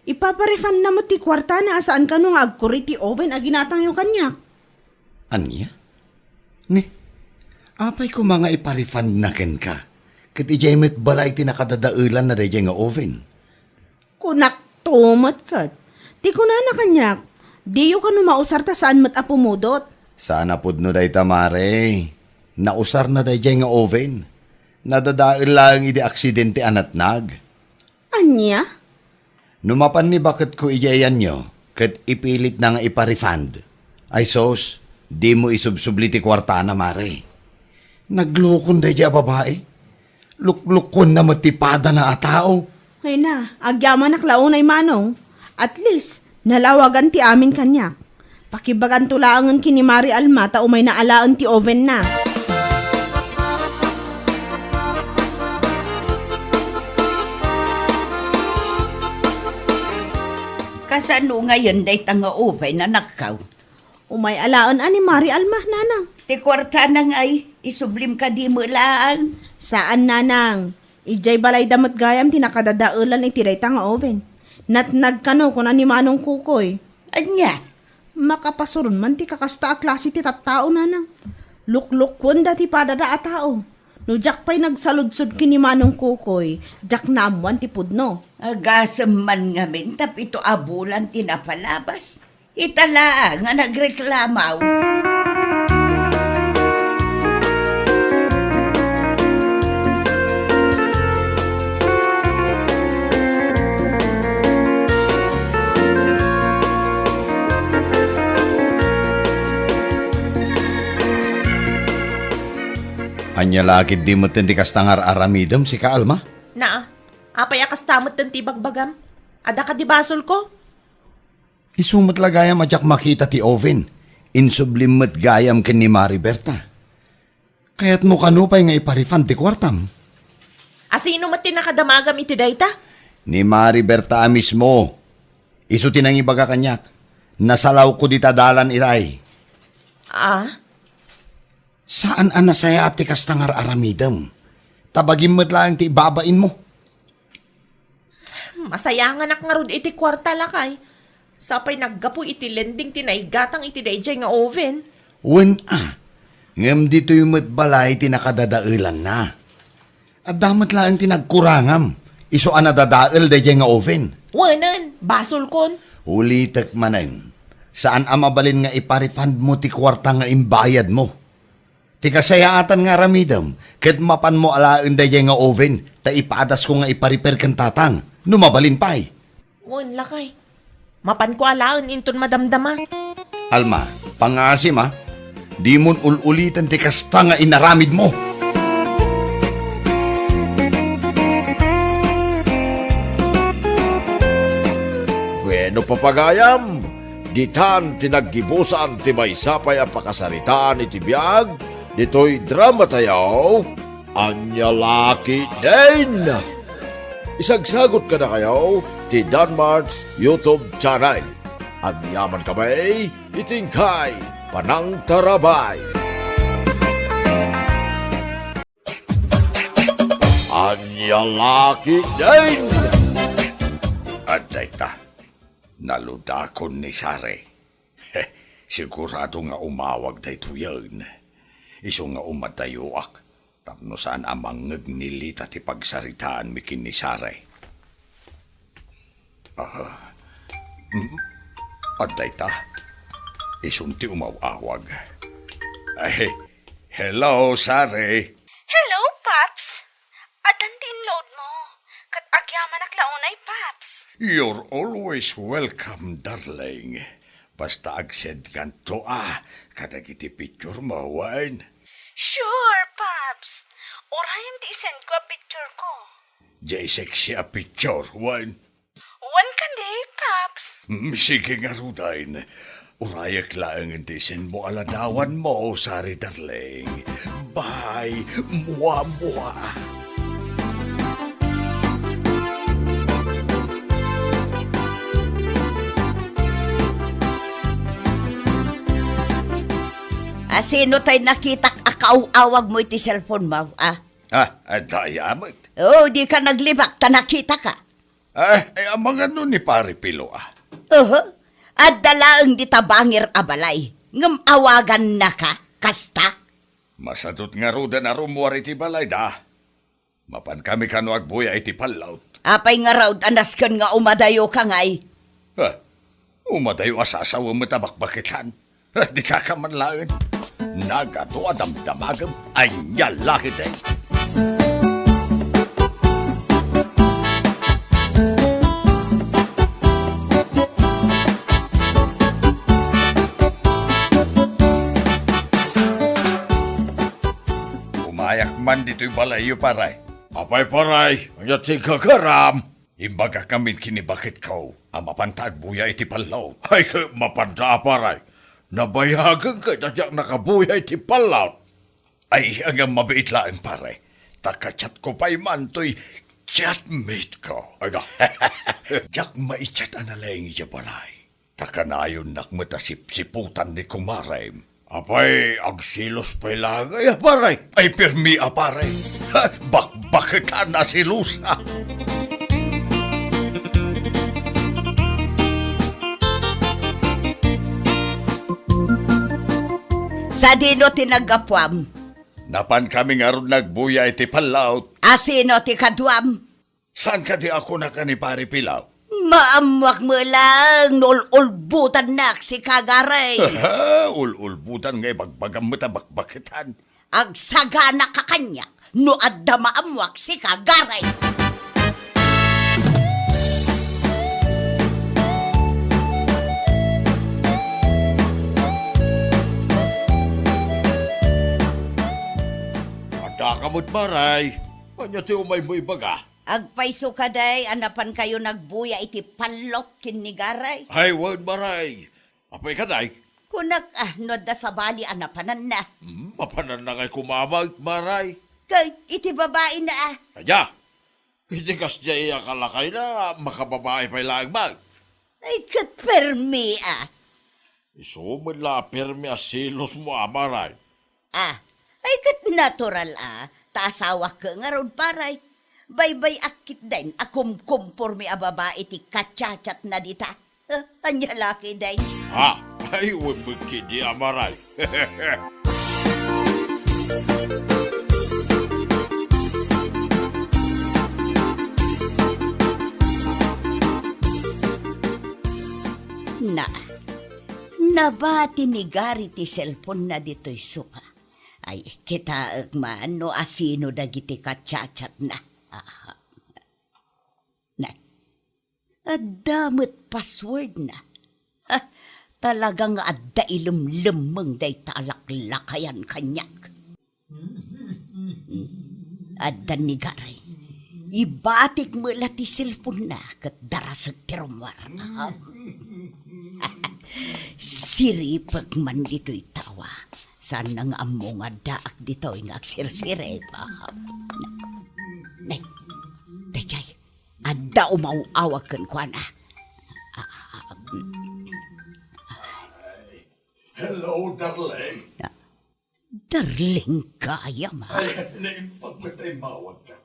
Ipapa-refund na met ti kuartana a saan kano nga agkuri ti oven a ginatangyo kaniak. Ania? Ni, apay koma nga ipa-refund na kenka? Ket idiay met balay ti nakadadaelan na daydiay nga oven. Kunakto met ket. Ti kunana kaniak, diyo kano mausar ta saan met a pumudot. Saan a pudno dayta, Mare. Nausar na daydiay nga oven. Nadadael laeng idi aksidente a natnag. Ania? No mapan ni baketko idiay ayanyo, ket ipilitna nga ipa-refund. Ay sus, dimo isubsubli ti kuartana, Mare. Naglukon daydiay a babai. Luklukonna met ti padana a tao. Ay na, agyamanak la unay, Manong. At least, nalawagan ti amin kaniak. Pakibaganto laengen ken ni Mare Alma ta umayna alaen ti ovenna. Kasano ngayen dayta nga oven, anakko? Umay alaen a ni Mari Alma, nanang. Ti kuartana ngay, isublim kadi met laeng. Saan, nanang. Idiay balayda met gayam ti nakadadaelan iti dayta nga oven. Natnag kano, kuna ni Manong Kukoy. Ania? Makapasuron man ti kakasta a klase ti tattao, nanang. Luklukuenda ti padada a tao. No diak pay nagsaludsod ken ni Manong Kukoy, diak naammoan ti pudno. Agasem man ngamin tapito a bulan ti napalabas. Ita laeng nga nagreklamo. Ania la ketdi metten ti kasta nga ar-aramidem, sika, Alma? Naa, apay a kasta metten ti ibagbagam? Adda kadi basolko? Isu met la gayam a diak makita ti oven. Insublim met gayam ken ni Mari Berta. Kayatmo kano pay nga ipa-refund ti kuartam? A sino met ti nakadamagam iti dayta? Ni Mari Berta a mismo. Isu ti nangibaga kaniak. Nasalawko dita dalan itay. Ah? Saan a nasayaat ti kasta nga ar-aramidem. Ta bagim met laeng ti ibabainmo. Masayanganak ngarud iti kuarta, lakay. Sapay naggapu iti lending ti naigatang iti daydiay nga oven. Wen a, ngem ditoy met balay ti nakadadaelanna. Adda met laeng ti nagkurangam, isu a nadadael daydiay nga oven. Wenen, basolkon. Ulitek manen, saan a mabalin nga ipa-refund mo ti kuarta nga imbayad mo. Ti kasayaatan nga aramidem, ket mapanmo alaen daydiay nga oven, ta ipadasko nga ipa-repair ken tatang, no mabalin pay. Wen, lakay. Mapanko alaen inton madamdama. Alma, pangasim a. Dimon ul-uliten ti kasta nga inaramidmo. Bueno, papagayam, ditan ti naggibusan ti maysa pay a pakasaritaan iti biag ditoy dramatayo. Ania la ketdin? Isagsagot kadakayo ti Danmart's YouTube channel. Agyamankami iti inkay panangtarabay. Ania la ketdin? Adda ita, naludakon ni Sare. Sigurado nga umawag daytoyen. Isu nga umadayoak, tapno saan a mangngeg ni Lita ti pagsaritaanmi ken ni Sare. Ah, mm, adda ita. Isun ti umaw-awag. Ay, hello, Sare. Hello, Paps. Addan ti inload mo. Ket agyamanak la unay, Paps. You're always welcome, darling. Basta agsendkanto a kadagiti picture mo, wen? Sure, Paps. Urayem ti isendko a picture ko. Jay sexy a picture, wen? Wen kadi, Paps. Mm, sige ngaruden. Urayek laeng ti isendmo a ladawanmo, Sari darling. Bye, mua, mua. A sino tay nakitak a kaaw-awag mo iti cellphone mo, a? Ah, adda aya met. Oh, di ka naglibak ta nakita ka. Eh, eh, amangan no ni Pare Pilo, ah. Oho, adda laeng dita bangir a balay, ngem awagannaka, kasta? Masadut ngaruden a rummuar iti balayda. Mapankami kano agbuya iti pallaw. Apay ngarud a nasken nga umadayoka ngay? Ah, umadayo a sasawem met a bakbaketan. Dikaka man laeng. Nagadu a damdamagem, ania la ketdi. Umayak man ditoy balayyo, pare. Apay, pare, ania ti gagaram? Imbagak ngamin ken ni baketko a mapanta agbuya iti pallaw. Ay, ket mapanta a, pare. Nabayagen ket a diak nakabuya iti pallaw. Ay, ngem mabiit laeng, pare. Ta ka-chat ko pay man toy chatmate ko. Ay, na. Diak maichat a nalaing idiay balay. Ta kanayonnak met a sipsiputan ni kumarem. Apay, agselos pay laeng a, pare? Ay, permi a, pare. Bakbaketan a selosa. Sadino ti naggapuam? Napankami ngarud nagbuya iti pallaot. A sino ti kaduam? Saan kadi a kunak a ni Pare Pilaw? Maammoak met laeng no ul-ulbotannak sika, Garay. Ul-ulbotan nga ibagbagam met a bakbaketan. Agsagana ka kaniak no adda maammoak sika, Garay. Adda ka met, Maray. Ania ti umaymo ibaga? Agpayso kadi a napankayo nagbuya iti pallot ken ni Garay? Ay, wen, Maray. Apay kadi? Kunak, ah, no adda sabali a napananna. Hmm, mapananna ngay koma met, Maray. Kay, iti babaina, ah. Ania? Iti kasdiay a kalakayna, makababai pay laeng met. Ay, ket permi, ah. Isu met la a permi a selosmo, a, Maray. Ah, ay ket natural a, ta asawak ngarud, Paray. Baybay-ak ketdin a kumkumpormi a babai ti kachatchatna dita. Ah, ania la ketdin? Ah, ay, wen met ketdi, a, Maray. Na, nabati ni Gary ti cellphone-na ditoy sofa. Ay, kitaek man no asino dagiti kachatchatna. Aha. Ne. Adda met passwordna. Ha, talaga nga adda ilemlemmeng dayta a laklakayan kaniak. Adda ni Gary. Ibatik met la ti cellphone-na ket darasek ti rummuar. Siripek man ditoy tawa. Saanna nga ammo nga addaak ditoy nga agsirsirip. Ne, daydiay, adda umaw-awag kenkuana. Hello, darling. Darling gayam, a. Ay, naimbag met a immawagka.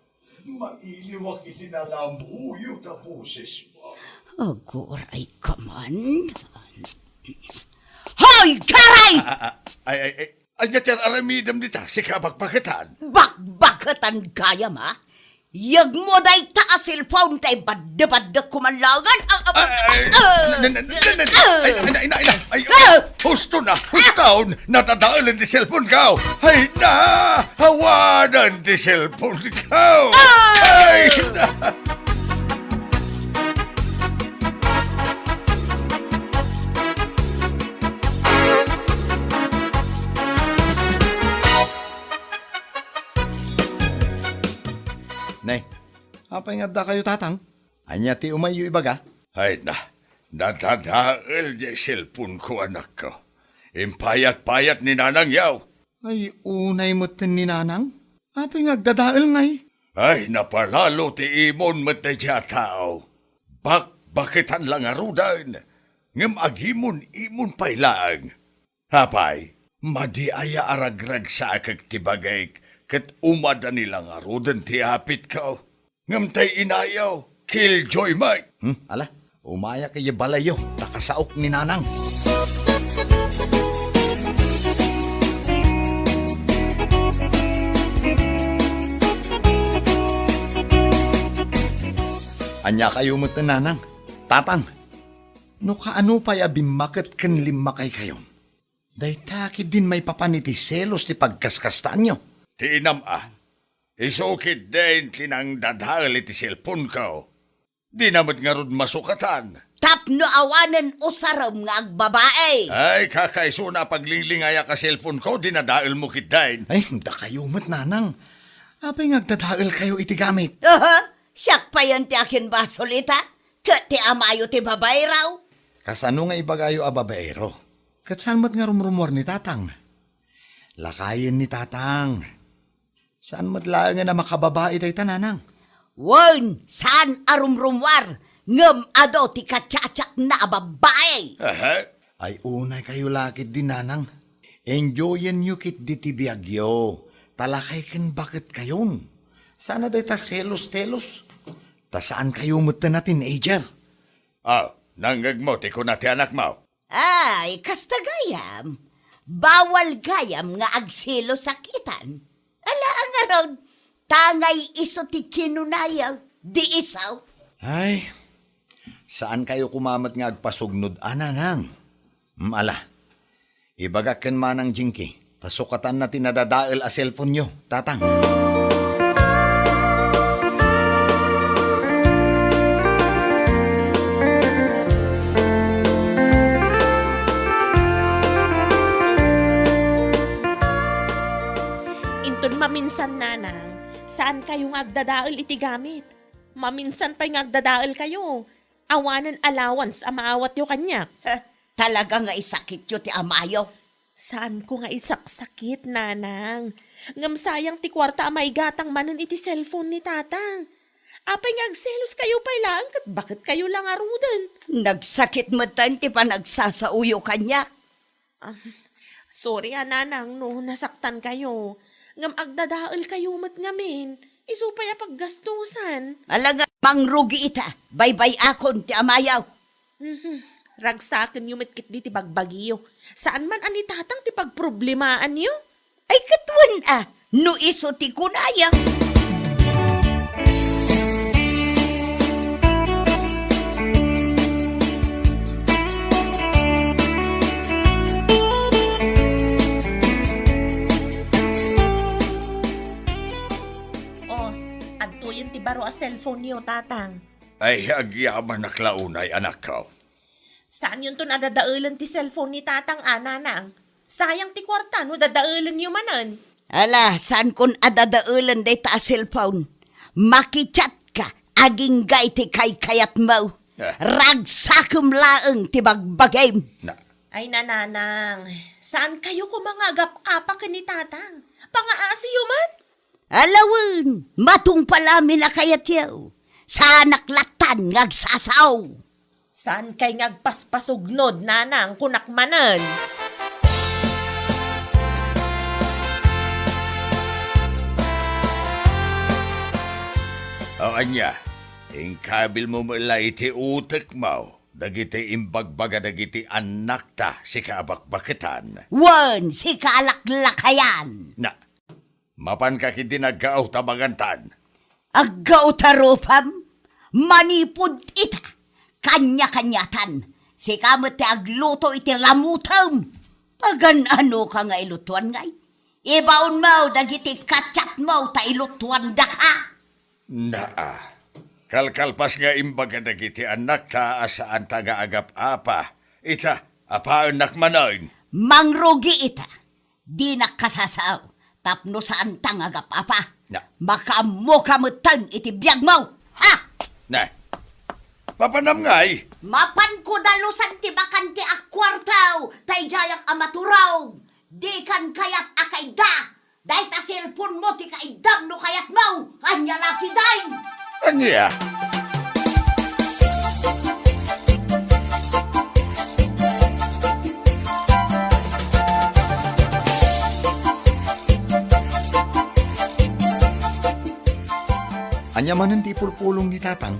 Mailiwak iti nalamuyot a bosesmo. Aguray ka man. Hoy, Gary! A, a, a, ay, ay, ay, ania ti ar-aramidem dita? Sika bakbaketan? Bakbaketan gayam, a? Yegmo dayta a cellphone ta ibaddebaddekko man laengen. Ah, ah, ah, ay, ah, na, na, na, na, na, ah, ay, ay, na, na, na, ay, ah, husto na, husto, nadadaelen ti cellphone ko. Ay, na, awanen ti cellphone ko. Ah! Ay, na. Ne, apay nga addakayo, Tatang? Ania ti umayyo ibaga? Ay na, nadadael diay cellphone ko, anakko. Impayat-payat ni Nanang yaw. Ay, unay metten ni Nanang? Apay nga agdadael ngay? Ay, napalalo ti imon met daydiay a tao. Bakbaketan la ngaruden, ngem agimon-imon pay laeng. Apay, madi aya a ragragsaek ti bagik, ket umadani la ngaruden ti apitko? Ngem tay inayo, killjoy met. Hmm, ala, umayak idiay balayyo, ta kasaok ni Nanang. Ania kayo met, Nanang? Tatang, no kaano pay a bimmaket ken limmakay kayon? Dayta ketdin maipapan iti selos ti pagkaskastaanyo. Ti inam a, isu ketdin ti nangdadael iti cellphone ko. Dina met ngarud masukatan. Tapno awanen usarem nga agbabai. Ay, kakaisuna a paglinglingayak a cellphone ko, dinadaelmo ketdin. Ay, dakayo met, Nanang. Apay nga agdadaelkayo iti gamit? Aha, siak payen ti akinbasol ita, ket ti amayo ti babaero. Kasano nga ibagayo a babaero? Ket saan met nga rumrumuar ni Tatang? Lakayen ni Tatang. Saan met laengen a makababai dayta, Nanang? Wen, saan a rumrumuar. Ngem adu ti kachatsatna a babbai. Aha. Ay, unay kayo la ketdi, nanang. Enjoyenyo ketdi ti biagyo. Ta lakay ken baket kayon. Sana dayta selos-telos. Ta saan kayo met a teenager. Ah, nangngegmo ti kuna ti anakmo? Ay, kasta gayam. Bawal gayam nga agselos a kitan. Ala, ngarud, tangay isu ti kinunaya, di isu. Ay, saan kayo kumamat nga agpasugnod, a, nanang? Mm, ala, ibagak ken Manang Jinky, ta sukatanna ti nadadael a cellphone-yo, Tatang. Inton maminsan, Nanang, saan kayo nga agdadael iti gamit. Maminsan pay nga agdadael kayo. Awanen allowance a maawatyo kaniak. Heh, talaga nga isakityo ti amayo. Saanko nga isaksakit, Nanang. Ngem sayang ti kuarta a maigatang manen iti cellphone ni Tatang. Apay nga agselos kayo pay laeng ket baket kayo la ngaruden? Nagsakit metten ti panagsasaoyo kaniak. Ah, sorry a, Nanang, no nasaktan kayo. Ngem agdadael kayo met ngamin. Isu pay a paggastusan. Ala nga, mangrugi ita. Baybay-akon ti amayo. Mhm. Ragsakenyo met ketdi ti bagbagiyo. Saan man a ni Tatang ti pagproblemaanyo? Ay, ket wen a, no isu ti kunaya. Oh, adtoyen ti baro a cellphone-yo, Tatang. Ay, agyamanak la unay, anakko. Saanyonton a dadaelen ti cellphone ni Tatang a, Nanang. Sayang ti kuarta no dadaelenyo manen. Ala, saankon a dadaelen dayta a cellphone. Makichat ka, agingga iti kaykayatmo. Ah. Ragsakem laeng ti bagbagim. Na. Ay, Nanang, saan kayo koma nga agap-apa ken ni Tatang? Pangaasiyo man? Ala wen, matungpal amin a kayatyo. Saanak lattan nga agsasao. Saan kay nga agpaspasugnod, Nanang, kunak manen? O ania, inkabilmo met la iti utekmo dagiti imbagbaga dagiti annakta, sika a bakbaketan. Wen, sika a laklakayan. Na, Mapanka ketdin aggaw ta mangantan. Aggaw ta rupam, manipud ita, kanya-kaniatan, sika met ti agluto iti lamutem. Pagan-anoka nga ilutoan ngay? Ibaonmo dagiti katsatmo ta ilutoandaka. Naa, kalkalpas nga imbaga dagiti annakta a saanta nga agap-apa, ita, apaennak manen. Mangrugi ita. Dinak kasasao tapno saanta nga agap-apa. Na. Makaammoka metten iti biagmo. Ha? Na. Mapanam ngay? Mapanko dalusan ti bakante a kuarto, ta idiayak a maturog. Dikan kayat a kaidda. Dayta cellphone mo ti kaiddam no kayatmo. Ania la ketdin? Ania? Ania manen ti ipulpulong ni Tatang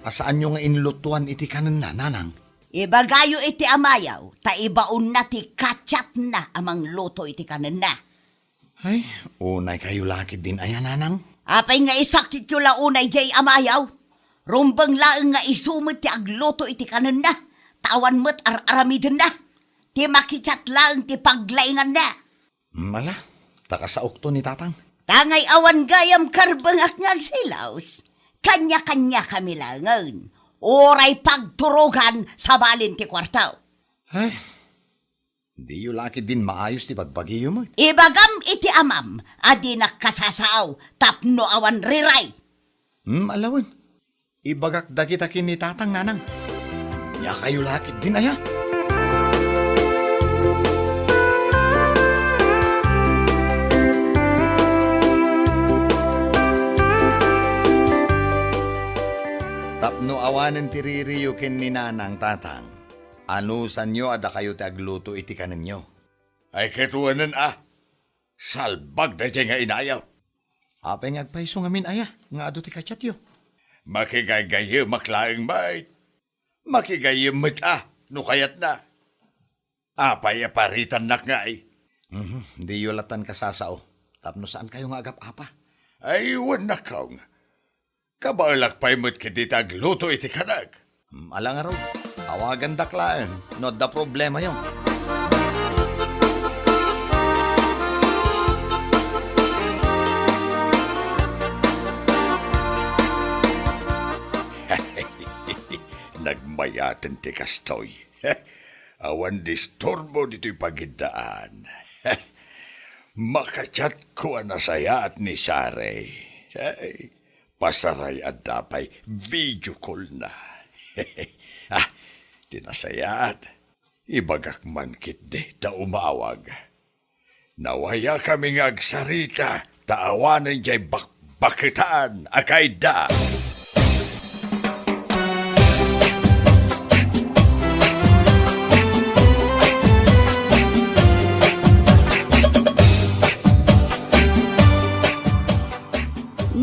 a saanyo nga inlutoan iti kanenna, Nanang? Ibagayo iti amayo, ta ibaonna ti katsatna a mangluto iti kanenna. Ay, unay kayo la ketdin aya, Nanang? Apay nga isakityo la unay diay amayo? Rumbeng laeng nga isu met ti agluto iti kanenna, ta awan met ar-aramidenna. Ti makitsat laeng ti paglainganna. Mm, ala, ta kasaokto ni Tatang. Tangay awan gayam karbengak nga agsilaos. Kanya-kanya kami laengen. Uray pagturogan sa balin ti kuarto. Ay, Diyo la ketdin maayos ti bagbagiyo met. Ibagam iti amam a dinak kasasao tapno awan riray. Hmm, ala wen. Ibagak dagita ken ni Tatang, Nanang. Nia kayo la ketdin aya? Tap-, No awanen ti ririyo ken ni Nanang, Tatang, anusanyo a dakayo ti agluto iti kanenyo? Ay, ket wenen a, salbag daydiay nga inayaw. Apay nga agpayso ngamin aya nga adu ti kachatyo? Makigaygayemak laeng met. Makigayyem met a, no kayatna. Apay a paritannak ngay? Mhm, diyo latan kasasao, tapno saankayo nga agap-apa. Ay, wen, nakawng. Kabaelak pay met ket iti agluto iti kanek. Hmm, ala ngarud, awagandak laeng no adda problemayo. Nagmayaten ti kastoy. Awan disturbo ditoy pagiddaan. Makachatko a nasayaat ni Sare. Ay, pasaray adda pay video call-na. Ah, ti nasayaat, ibagak man ketdi ta umawag. Nawayakami nga agsarita ta awanen diay bakbaketan a kaidda.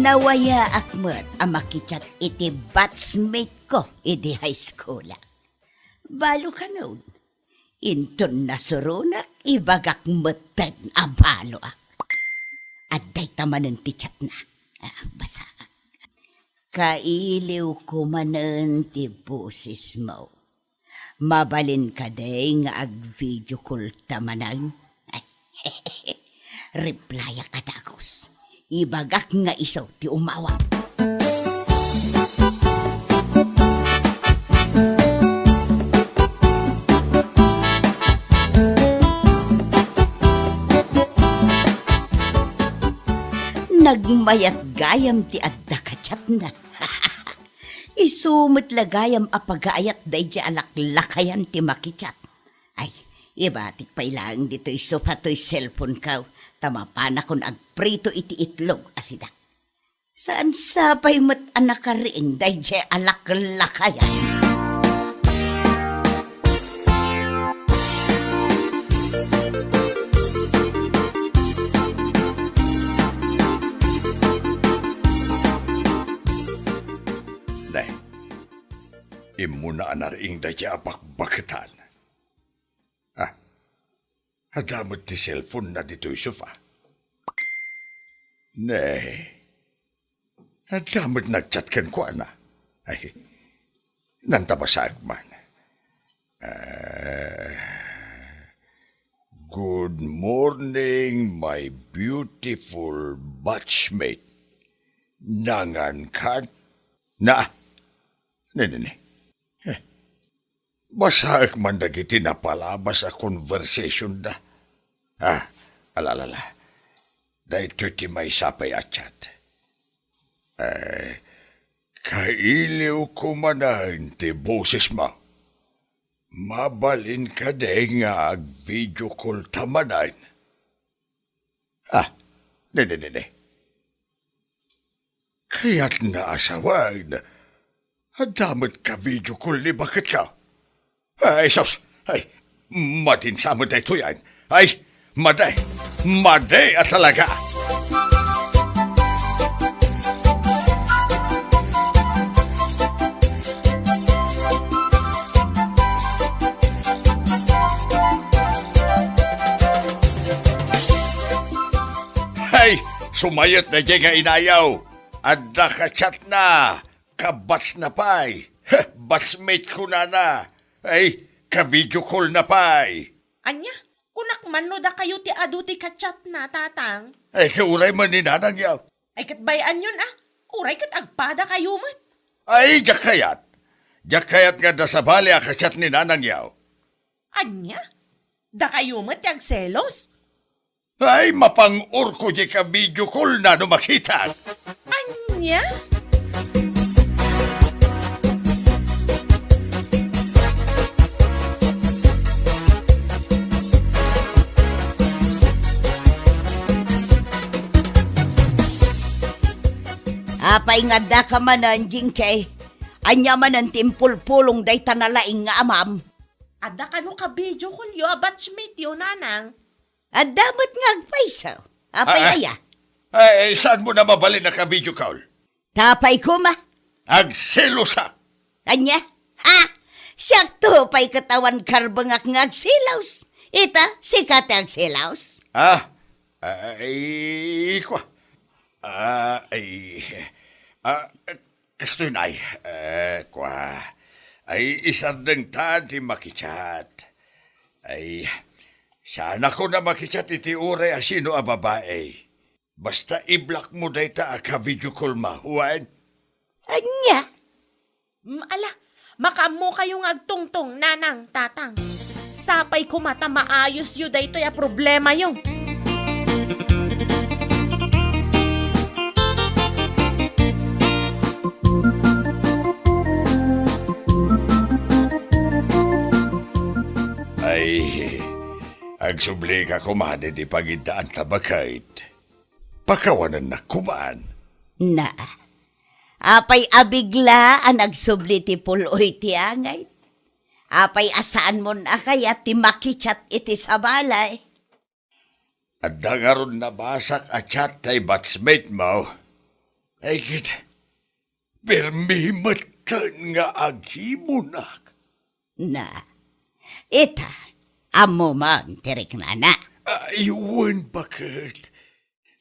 Nawayaak met a makichat iti batchmate ko idi high school. Balo kano. Inton nasuronak, ibagak metten a baloak. Adda ita manen ti chatna. Ah, basaak. Kailiwko manen ti bosesmo. Mabalin kadi nga ag-video call ta manen? Replyak a dagus. Ibagak nga isu ti umawag. Nagmayat gayam ti adda kachatna. Isu met la gayam a pagaayat daydiay a laklakayan ti makichat. Ay, ibatik pay laeng ditoy sofa toy cellphone-ko, ta mapanakon agprito iti itlog a sida. Saan sa pay met a nakariing daydiay a laklakayan? Nay, immuna a nariing daydiay a bakbaketan. Ah, adda met ti cellphone-na ditoy sofa. Ne, adda met nagchat kenkuana. Ay, nanta basaek man. Ah, "Good morning, my beautiful batchmate. Nangan kan?" Na, ne, ne, ne. Eh, basaek man dagiti napalabas a conversation-da. Ah, ala, ala, ala. Daytoy ti maysa pay a chat. Eh, "Kailiwko manen ti bosesmo. Mabalin kadi nga ag-video call ta manen?" Ah, ne, ne, ne, ne. Kayatna a sawen, adda met ka-video call ni baketko. Ay, sus! Ay, madin sa met daytoy, ay. Ay, madi! Madi a talaga! Ay, sumayot daydiay nga inayaw. Adda ka-chatna. Ka-batchna pay. Heh, batchmate kunana. Ay, ka-video callna pay. Ania? Kunak man no dakayo ti adu ti ka-chatna, Tatang. Ay, ket uray man ni Nanangyo. Ay, ket bay-anyon a. Uray ket agpadakayo met. Ay, diak kayat. Diak kayat nga adda sabali a ka-chat ni Nanangyo. Ania? Dakayo met ti agselos? Ay, mapang-orko diay ka-video callna no makitak. Ania? Apay nga addaka manen, Jinky? Ania manen ti impulpulong dayta nalaing nga amam? Adda kano ka video call yo a batchmate yo, nanang? Adda met nga agpayso. Apay Ah, ah. aya? Ay, saan mo na mabalin a ka-video call? Tapay koma. Agselosak. Ania? Ha? Siakto pay ket awan karbengak nga agselos. Ita, sika ti agselos? Ah, ay, kwa. Ah, ay, ah, kastoy na ay, eh, kwa. Ay, isardeng ta ti makichat. Ay, saan ako na makichat iti uray a sino a babae. Basta i-block mo dayta a ka-video call mo, wen? Ania? Mm, ala, makaammo kayo nga agtungtong, nanang, tatang. Sapay koma ta maayos yo daytoy a problema yo. Ay, agsubli ka koma iti pagidaan ta baket. Pakawanennak koman. Na, apay a bigla a nagsubli ti pul-oy ti angay? Apay a saanmon a kayat ti makichat iti sabali? Adda ngarud nabasak a chat tay batchmate mo. Ay ket, permi metten nga agimunak. Na, ita, ammo man ti riknana. Ay, wen, baket.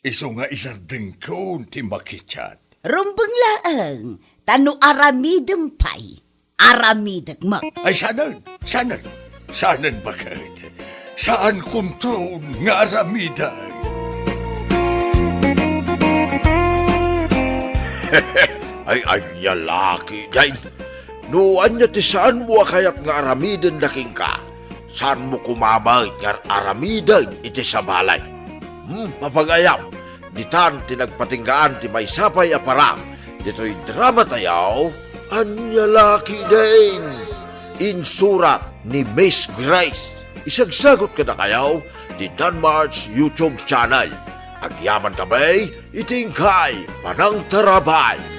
Isu nga isardengko ti makichat. Rumbeng laeng, ta no aramidem pay, aramidek met. Ay, sanen, sanen, sanen, baket. Saan kunton nga aramiden? Ay, ania la ketdin? No ania ti saanmo a kayat nga aramiden da kenka, saanmo koma met nga aramiden iti sabali. Hmm, mapagayam, ditan ti nagpatinggaan ti maysa pay a parang ditoy drama tayo, Ania la ketdin? Insurat ni Miss Grace. Isagsagut kadakayo ti Danmart's YouTube channel. Agyaman kami iti inkay panangtarabay.